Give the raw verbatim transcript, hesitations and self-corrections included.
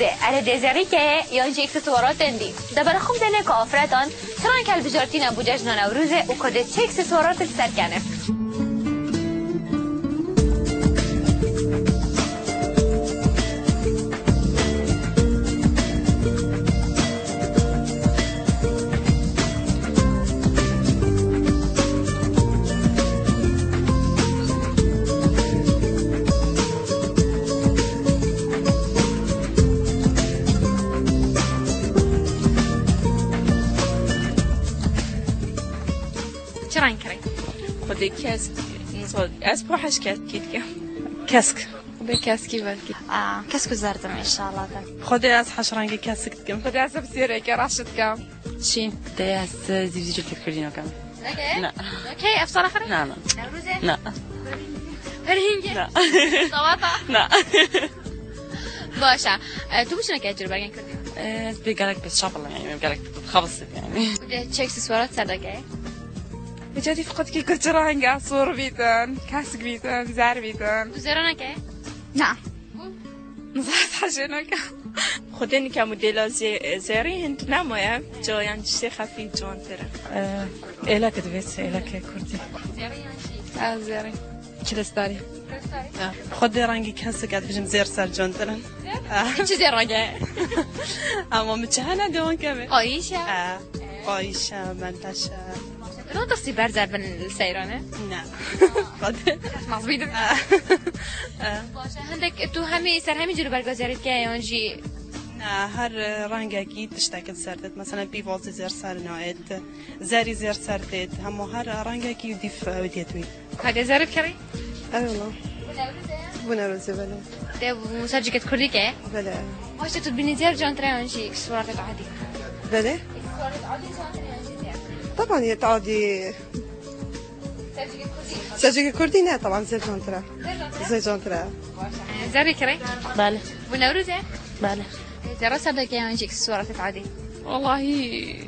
Erê dê zerrîkeye yan jî îksesuaratên dî. De berxwe bidene ku afretan çi reng hilbijartîne bo cejna Newrozê û ku dê çi îksesuaratek ser kene. Çi reng kirî? Xwedê kesk, ez poheş keskî dikim. Kesk. Xwedê keskî belkî. Aa, kesk û zerdim inşallah de. Xwedê ez heş rengî kesk dikim. Xwedê ez bi sêreke reş dikim. Çî? Dê ez zîvzîrê kurdî nakim. Neke? Na. Neke, ev sala xire? Na, na. Newrozê? Na. Herhîngê? Na. Sawata? Na. Baş e. E, tu biçûneke cir bergên kurdî? E, ez bê gelek pêşa bilim, yani, gelek xebis yani. Dê çek siswara ser deke? Vêca dî fiqat ki ku çi renge, sor bîtin, kesk bîtin, zer bîtin. Tu zêra neke? Na. Nizam hejê neke. Xwedê nika modela zê-, zêrî hind nemaye, ca yan tiştê xefîf ciwantir e. Êlek divêt, êlekê kurdî. Zêrî yan jî? Ha, zêrî. Kilistarî. Kilistarî? Ha. Xwedê rengî kesik ez bijim zêr ser ciwantir in. Zêr? Ha. Çi zêr renge? Ama min çi hene dewan keve. Qayîş e? Ha. Qayîş e, menteş e. Rotasi berze bin li seyran e? Ne. Xwedê. Maz bîdim. Ha. Ha. Baş e, hindek tu hemî ser hemî cil û berga zêrî dike yan jî? Ne, her rengekî tiştek li ser dit. Mesela pîvazê zêr ser nayêt. Zerî zêr ser têt. Hema her rengekî dîf ew diyet wî. Ka dê zerif kerî? Eyvallah. Bu Newroz e? Bu Newroz e, belê. Dê bu sercikêt kurdî ke? Belê. Baş e, tu bînî zêr cantir e yan jî îksesuaratêt adî? Belê. Îksesuaratêt adî cantir e yan jî zêr? Taban yê adî. Sercikêt kurdî? Sercikêt kurdî ne, taban zêr cantir e. Zêr cantir e? Zêr cantir e. Baş e. Zerrî kirî? Belê. Bu Newroz e? Belê. Zêra ser deke yan jî îksesuaratêt adî? Wellahî